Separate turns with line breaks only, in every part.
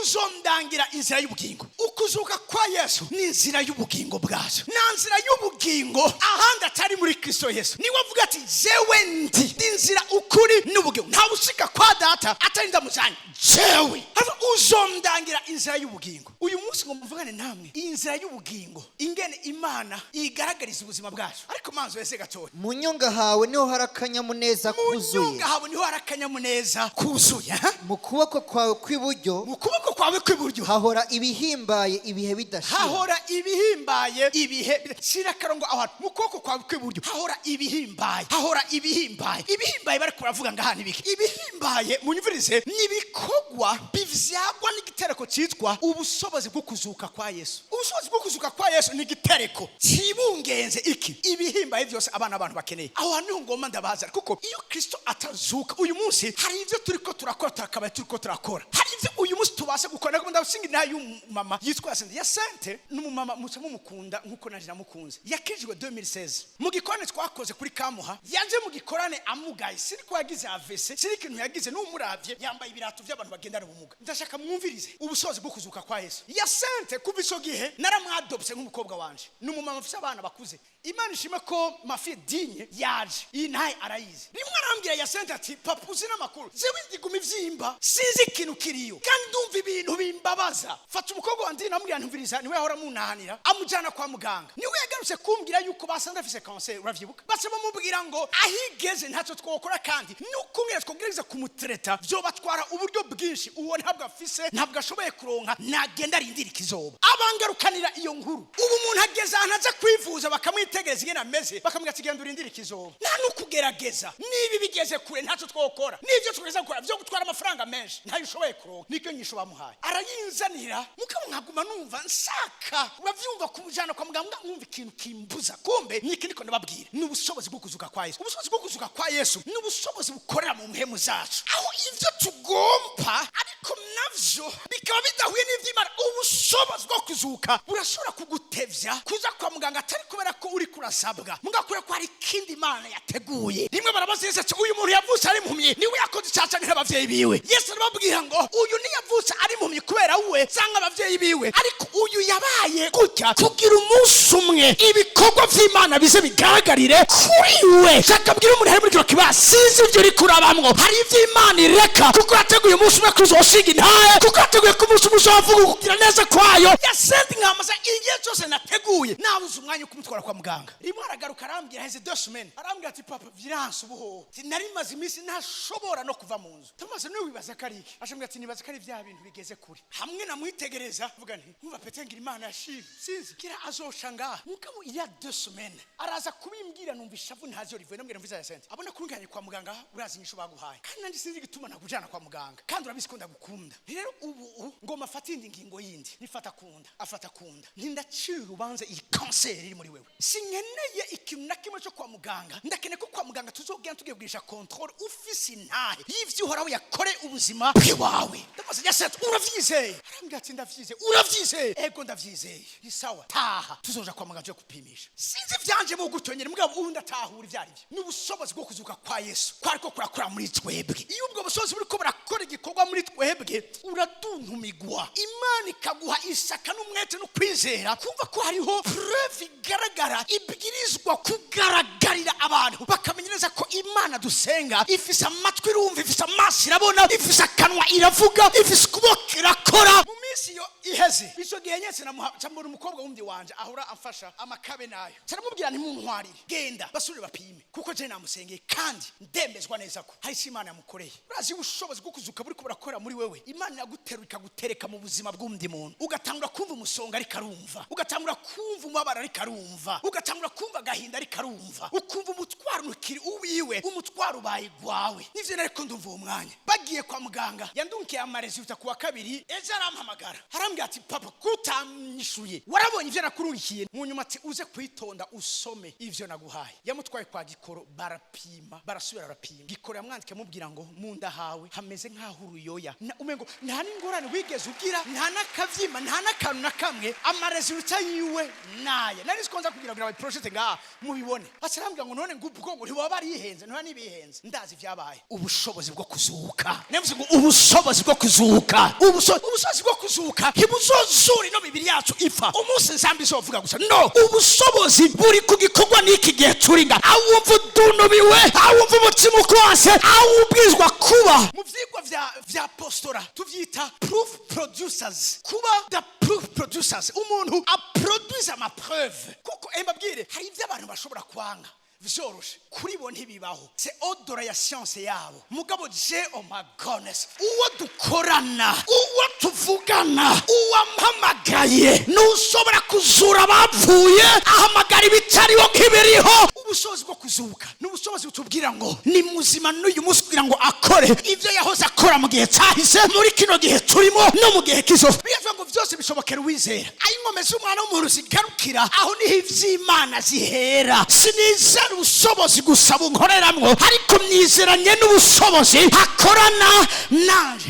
Uzondangira inzira y'ubugingo. Ukuzuka kwa Yesu ni inzira y'ubugingo bwacu. Nta nzira y'ubugingo ahandi atari muri Kristo Yesu. Niwe avuga ati: "Jewe ndi inzira, ukuri n'ubugingo, ntawe ushika kwa Data atari ndamujanye jewe." Hava uzondangira inzira y'ubugingo. Uyu munsi ngo muvugane namwe iyi nzira y'ubugingo, ingene Imana igaragariza ubuzima bwacu. Ariko manzo wese gatoya.
Mu nyonga hawe niho hari akanyamuneza
Mu
kuzuye.
nyonga hawe niho hari akanyamuneza kuzuye, ha?
Mu kuboko kwawe kw'iburyo
Mu kuboko kwawe kw'iburyo
hahora ibihimbaye ibihe bidashira.
Hahora ibihimbaye ibihe. Shira akarongo aho hantu. Mu kuboko kwawe kw'iburyo hahora ibihimbaye, hahora ibihimbaye. Ibihimbaye bariko baravuga ngaha nibiki? Ibihimbaye, munyumvirize, ni ibikorwa bivyagwa n'igitereko cyitwa ubushobozi bwo kuzuka kwa Yesu. Ubushobozi bwo kuzuka kwa Yesu ni igitereko kibungenze iki? Ibihimbaye byose abana abantu bakeneye. Aho hantu niho ngomba ndabaza, kuko iyo Kristo atazuka uyu munsi, hari ibyo turiko turakora tukabaye turiko turakora, hari ibyo uyu munsi tubasha gukora. Nagomba ndabashinga intahe y'umumama yitwa Sente. Ya Sente n'umumama muca mumukunda nkuko naje namukunze. Yakijijwe 2016 mu gikorane twakoze kuri Kamuha. Yaje mu gikorane amugaye, siri ko yagize AVC, siri ikintu yagize. N'umuravye yambaye ibirato by'abantu bagendana ubumuga. Ndashaka mwumvirize ubushobozi bwo kuzuka kwa Yesu. Ya Sente, kuva ico gihe naramwadopse nk'umukobwa wanje. Ni umumama ufise abana bakuze. Imana ishime ko ma fille Digne yaje, iyi ntahe arayizi. Rimwe arambwira ya Sente ati: "Papa, uzi n'amakuru? Jewe ndiguma ivyimba, sinzi ikintu kiriyo, kandi ndumva ibintu bimbabaza." Fata umukobwa wanje, namubwira ntumviriza, niwe yahora amunahanira, amujana kwa muganga. Niwe yagarutse kumbwira yuko basanze afise kanseri. Uravyibuka? Baca bamubwira ngo ahigeze ntacyo twokora, kandi nukumwira twogerageza kumutreta vyobatwara uburyo bwinshi, uwo ntabwo afise, ntabwo ashoboye kuronka, nagenda arindira ikizoba. Abangarukanira iyo nkuru. Ubu umuntu ageze ahantu aza kwivuza, bakamwitegereza ingene ameze, bakamubwira ati: "Genda urindire ikizoba, nta nukugerageza, niba bigeze kure ntacyo twokora, n'ibyo twageza gukora byo gutwara amafaranga menshi, ntayo ushoboye kuronka." Niko nyisho bamuhaye. Arayinzanira, mugabo nkaguma numva nsaka, uravyumva, kumujana kwa muganga, nkumva ikintu kimbuza. Kumbe niki niko ndababwira? Ni ubushobozi bwo kuzuka kwa Yesu. Ubushobozi bwo kuzuka kwa Yesu ni ubushobozi bukorera mu mpemu zacu, aho ivyo tugomba ariko navyo bikaba bidahuye n'ivy'Imana. Ubushobozi bwo kuzuka burashobora kugutevya kuza kwa muganga, atari kubera ko uri kurasabwa, mugakora ko hari ikindi Imana yateguye. Rimwe barabaza Yesu ati: "Uyu muntu yavutse ari impumyi, niwe yakoze icyaha canke n'abavyeyi biwe?" Yesu arababwira ngo: "Uyu ntiyavutse ari impumyi kubera we cyangwa abavyeyi biwe, ariko uyu yabaye gutya kugira umunsi umwe ibikorwa vy'Imana bize bigaragarire kuri we." Shaka bwira umuntu ari muri kino kibazo: sinzi ivyo uri kurabamwo, hari ivyo Imana ireka kuko yateguye umunsi umwe kuzoshinga intahe, kuko yateguye ko umunsi umwe uzovuga kugira neza kwayo. Yasenti nkamaza igihe cyose nateguye, nabuze umwanya wo kumutwara kwa muganga. Rimwe aragaruka arambwira, heze 2 semaines, arambwira ati: "Papa, viranse ubuhoho." Ati: "Nari maze iminsi ntashobora no kuva mu nzu." Tumaze niwe wibaza ko ari iki? Ashambwira ati: "Nibaza ko ari bya bintu bigeze kure." Hamwe namwitegereza vuga nti: "Nkumva pete ngira Imana yashimye, sinzi kira azosha ngaha." Mugabo iya 2 semaines araza kubimbwira, numva ishavu ntazi rivuye. Namubwira: "Mviza ya Sente, abona kurunganye kwa muganga, urazi inyishu baguhaye, kandi nanjye sinzi igituma nakujana kwa muganga, kandi urabizi ko ndagukunda. Rero ubu ngomba afate indi ngingo yindi nifata kunda." Afata kunda ntindacira urubanza iyi kanseri iri muri wewe. Sinkeneye ikintu na kimwe cyo kwa muganga. Ndakeneye ko kwa muganga tuzogenda tugiye kugirisha contrôle ufise intahe y'ivyo Uhoraho yakore ubuzima bw'iwawe. Ndabaza ya Sente: "Uravyizeye?" Arambwira ati: "Ndavyizeye." "Uravyizeye?" "Ego, ndavyizeye." "Ni sawa, taha, tuzoja kwa muganga tuje gupimisha." Sinzi ivyanje mu gutyo nyene, mugabo ubu ndatahura ivyo ari byo. Ni ubushobozi bwo kuzuka kwa Yesu kwariko kurakora muri twebwe. Iyo ubwo bushobozi buriko burakora igikorwa muri twebwe, uraduntumigwa, Imana ikaguha isaka n'umwete no kwizera, kumva ko hariho preuve igaragara ibwirizwa kugaragarira abantu, bakamenya neza ko Imana dusenga ifise amatwi irumva, ifise amaso irabona, ifise akanwa iravuga, ifise ukuboko irakora. Mu minsi iyo iheze, ico gihe nyese namuha, mbona umukobwa wundi wanje ahora amfasha amakabe nayo, caramubwira: "Ntimuntwarire, genda basubire bapime, kuko je namusengeye kandi ndemezwa neza ko hari icyo Imana yamukoreye." Urazi ubushobozi bwo kuzuka buriko burakora muri wewe, Imana iraguterura ikagutereka mu buzima bw'undi muntu, ugatangura kumva umusonga ariko arumva, ugatangura kumva umubabaro ariko arumva, ugatangura kumva agahinda ariko arumva, ukumva umutwaro ntukiri uwiwe, umutwaro ubaye gwawe. Nivyo nariko ndumva uwo mwanya bagiye kwa muganga. Yandunkiye ama résultats kuwa kabiri, ejo arampamagara. Arampamagara, arambwira ati: "Papa, kutamwishuye, warabonye ivyo nakurungikiye?" Mu nyuma ati: "Uze kwitonda usome ivyo naguhaye." Yamutwaye kwa Gikoro, barapima, barasubira barapima. Gikoro yamwandika amubwira ngo: "Mu nda hawe hameze nk'aho uruyoya. Umengo nta n'ingorane wigeze ugira, nta n'akavyima, nta n'akantu na kamwe." Ama résultats yiwe naya nari nzi ko nza kugira ngo projet ngaha mubibone. Aca arambwira ngo: "None ngo ubwo ngo ntiwaba barihenze?" Ntiba nibihenze, ndazi ibyabaye. Ubushobozi bwo kuzuka, navuze ngo ubushobozi bwo kuzuka, ubushobozi bwo kuzuka ntibuzozura ino mibiri yacu ipfa umunsi nzambi izovuga gusa. No ubushobozi buri ku gikorwa n'iki gihe turi nga, aho wumva udunubiwe, aho wumva umutima ukwase, aho ubwizwa kuba. Mu vyigwa vya postulat tuvyita proof producers, kuba the proof producers, umuntu aproduise ama preuves. Kuko mbabwire, hari ibyo abantu bashobora kwanga vyoroshe, kuri bo ntibibaho, c'est au-delà ya science yabo. Mugabo je, oh my goodness, uwo dukorana, uwo tuvugana, uwampamagaye ntushobora kuzura abapfuye, ahamagara ibitariho nk'ibiriho. Ubushobozi bwo kuzuka ni ubushobozi butubwira ngo ni muzima n'uyu munsi, kugira ngo akore ibyo yahoze akora mu gihe cyahise, muri kino gihe turimo, no mu gihe kizoza. Bivuga ngo byose bishobokera uwizera. Aho inkomezi z'umwana w'umuntu zigarukira, aho niho ivy'Imana zihera. Sinizera ubushobozi gusa bunkoreramwo, ariko mwizeranye n'ubushobozi akorana nanje.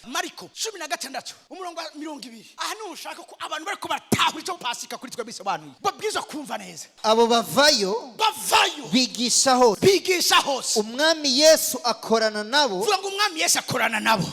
Mariko 16, umurongo wa 20. Aha niho ushaka ko abantu bariko baratahura icyo Pasika kuri twe bisobanuye, babwirizwa kumva neza.
Abo bavayo,
Bavayo,
bigisha hose.
Bigisha hose.
Umwami Yesu akorana nabo.
Vuga ngo: "Umwami Yesu akorana nabo."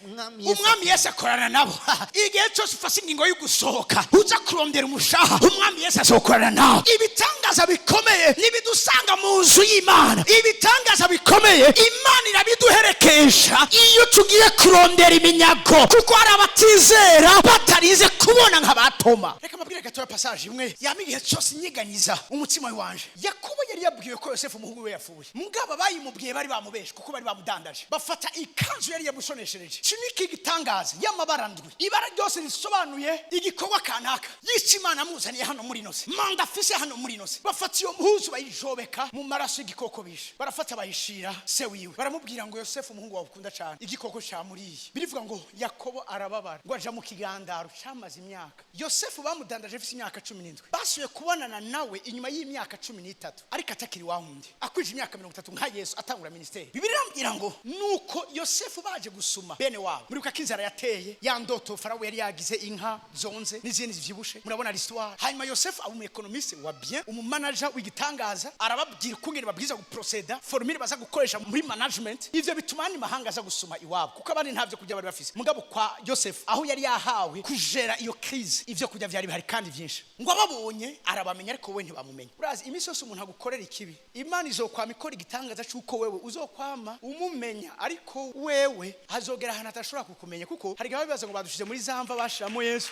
Umwami Yesu.
Umwami Yesu akorana nabo. Igihe cyose ufashe ingingo yo gusohoka uza kurondera umushaha, Umwami Yesu azokorana nawe. Ibitangaza bikomeye nibidusanga mu nzu y'Imana. Ibitangaza bikomeye Imana irabiduherekesha iyo tugiye kurondera iminyago, kuko hari abatizera batarize kubona nka batoma. Reka mabwire gatoya passage imwe yama igihe cyose inyiganyiza umutima wanje. Yakobo yari yabwiwe ko Yosefu umuhungu we yapfuye. Mugabo bayimubwiye bari bamubeshe, kuko bari bamudandaje. Bafata ikanzu yari yamushoneshereje, iki gitangaza y'amabara ndwi, ibara ryose risobanuye igikorwa kanaka yica Imana amuzaniye hano muri ino si, manda afise hano muri ino si. Bafata iyo mpuzu bayijobeka mu maraso y'igikoko bishe, barafata bayishira se wiwe, baramubwira ngo: "Yosefu umuhungu wawe ukunda cyane, igikoko camuriye." Birivuga ngo Yakobo arababara, ngo aja mu kigandaro camaze imyaka. Yosefu bamudandaje afise imyaka 17. Basuye kubonana nawe inyuma y'imyaka 13, ariko atakiri wa wundi, akwije imyaka 30 nka Yesu atangura ministère. Bibiliya irambwira ngo nuko Yosefu baje gusuma bene wabo, muribuka ko inzara yateye, ya ndoto Farawo yari yagize, inka zonze n'izindi zivyibushe, murabona l'histoire. Hanyuma Yosefu aba umu économiste wa bien, umu manager w'igitangaza, arababwira ukungene babwiza guproceda, formule baza gukoresha muri management. Ivyo bituma andi mahanga aza gusuma iwabo, kuko abandi nta vyo kurya bari bafise. Mugabo kwa Yosefu, aho yari yahawe kujera iyo crise, ivyo kurya vyari bihari kandi vyinshi. Ngo ababonye arabamenya, ariko we ntibamumenya. Urazi, iminsi yose umuntu agukorera ikibi, Imana izokwama ikora igitangaza c'uko wewe uzokwama umumenya, ariko wewe hazogera ahantu atashobora kukumenya. Kuko hari igihe bibaza ngo badushize muri za mva bashiramo Yesu,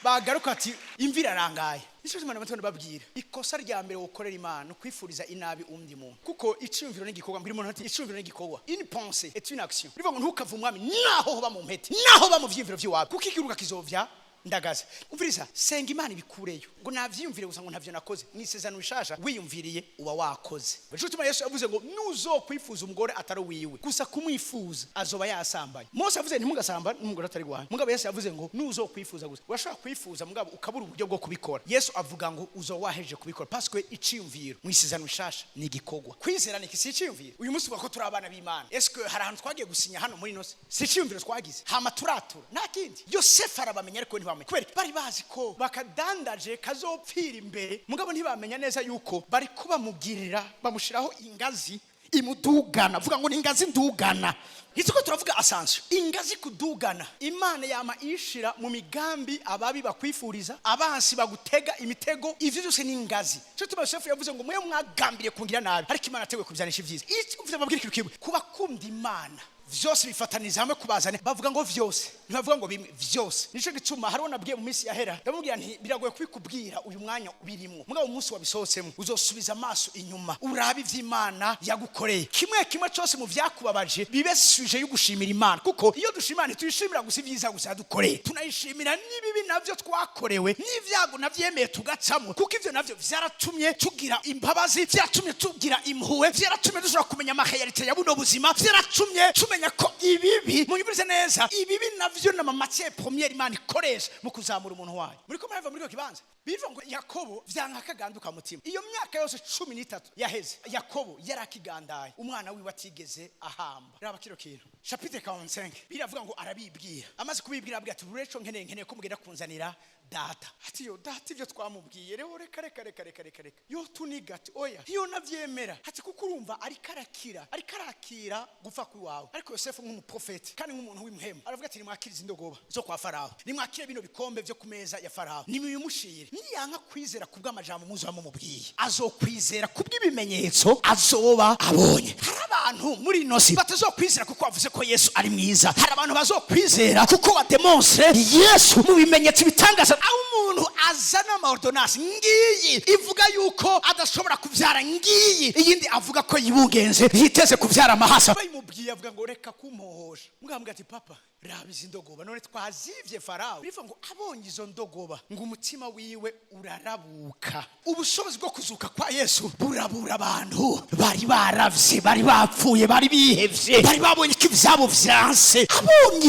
bagaruka ati: "Imvi irarangaye." Nicyo gituma nabatoni babwira, ikosa rya mbere wokorera Imana ukwifuriza inabi undi muntu, kuko iciyumviro n'igikorwa. Mbwira umuntu ati: "Iciyumviro n'igikorwa." Une pensée est une action. Bivuga ngo ntukave umwami naho hoba mu mpete, naho hoba mu vyiyumviro vy'iwawe, kuko ikiruka kizovya ndagaza. Umviriza, senga Imana ibikureyo. Ngo navyiyumvire gusa, ngo ntavyo nakoze. Mu isezerano rishasha, wiyumviriye uba wakoze. Nico gituma Yesu yavuze ngo nuzokwifuza umugore atari wiwe, gusa kumwifuza, azoba yasambaye. Mose yavuze ntimugasambane n'umugore atari wanyu, mugabo Yesu yavuze ngo nuzokwifuza gusa. Urashobora kwifuza mugabo ukabura uburyo bwo kubikora. Yesu avuga ngo uzoba wahejeje kubikora, parce que iciyumviro mu isezerano rishasha ni igikorwa. Kwizera ni iki? Si iciyumviro? Uyu munsi uvuga ko turi abana b'Imana. Est-ce que hari ahantu twagiye gusinya hano muri ino si? Si iciyumviro twagize hama turatura? Nta kindi. Yosefu arabamenya, ariko ntibamenya kubera iki? Bari bazi ko bakadandaje kazopfira imbere, mugabo ntibamenya neza yuko bari kubamugirira, bamushiraho ingazi imudugana. Vuga ngo ni ingazi ndugana. Ntituko turavuga ascension, ingazi kudugana. Imana yama ishira mu migambi ababi bakwifuriza, abansi bagutega imitego, ivyo byose ni ingazi. Cyo tuma Yosefu yavuze ngo: "Mwe mwagambiriye kungira nabi, ariko Imana ateguye kubyanisha ibyiza." Icyo mvuze, babwira ikintu kimwe: kuba kunda Imana vyose bifataniza hamwe kubazana. Bavuga ngo vyose, ntibavuga ngo bimwe, vyose. Nico gituma hariho nabwiye mu minsi yahera, ndamubwira nti: "Biragoye kubikubwira uyu mwanya ubirimwo, mugabo umunsi wabisohotsemo uzosubiza amaso inyuma urabe ivy'Imana yagukoreye, kimwe kimwe cyose mu vyakubabaje bibe sujet yo gushimira Imana." Kuko iyo dushima Imana, tuyishimira gusa ibyiza gusa yadukoreye, tunayishimira n'ibibi navyo twakorewe, n'ivyago navyemeye tugacamo, kuko ivyo navyo vyaratumye tugira imbabazi, vyaratumye tugira impuhwe, vyaratumye dushobora kumenya ama réalités ya buno buzima, vyaratumye tumenya. Mumenya ko ibibi, munyumvirize neza, ibibi navyo na matière première Imana ikoresha mu kuzamura umuntu wayo. Muri ko murava muri ko kibanza, bivuga ngo Yakobo vyanka akaganduka mutima. Iyo myaka yose 13 yaheze, Yakobo yari akigandaye umwana wiwe atigeze ahamba. Raba kino kintu, chapitre 45, biravuga ngo arabibwira. Amaze kubibwira, abwira ati: "Recho nkeneye ko mugenda kunzanira data." Ati: "Yo data, ibyo twamubwiye rero, reka, reka, reka, reka, reka, reka, yo tuniga." Ati: "Oya, iyo navyemera." Ati: "Kuko urumva ariko arakira, ariko arakira gupfa kwiwawe." Ariko Yosefu nk'umuprofeti kandi nk'umuntu w'imuhemu aravuga ati: "Nimwakire izi ndogoba zo kwa Farawo, nimwakire bino bikombe vyo ku meza ya Farawo, nimubimushire. Niyanka kwizera kubw'amajambo muzoba mumubwiye, azokwizera kubw'ibimenyetso azoba abonye." Hari abantu muri ino si batazokwizera kuko bavuze ko Yesu ari mwiza. Hari abantu bazokwizera kuko bademonse Yesu mu bimenyetso bitangaza, aho umuntu azana ama ordonnance, ngiyi ivuga yuko adashobora kubyara, ngiyi iyindi avuga ko yibungenze, yiteze kubyara amahasa. Bayimubwiye avuga ngo: "Reka kumpohosha." Mugambwe ati: "Papa, raba izi ndogoba, none twazivye Farawo." Bivuga ngo abonye izo ndogoba, ngo umutima wiwe urarabuka. Ubushobozi bwo kuzuka kwa Yesu burabura abantu bari baravye, bari bapfuye, bari bihevye, bari babonye ko ivyabo vyanse. Abonye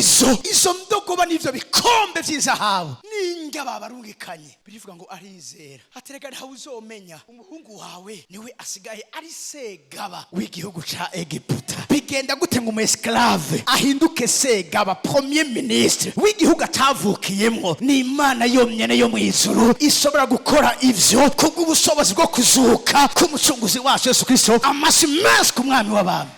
izo ndogoba n'ivyo bikombe vy'izahabu n'indya babarungikanye, birivuga ngo arizera. Aterega ntawe uzomenya, umuhungu wawe niwe asigaye ari segaba w'igihugu ca Egiputa. Bigenda gute ngo umu esclave ahinduke segaba, premier ministre w'igihugu atavukiyemwo? Ni Imana yonyene yo mw'ijuru ishobora gukora ivyo kubw'ubushobozi bwo kuzuka k'Umucunguzi wacu Yesu Kristo. Amasi menshi ku Mwami w'abami.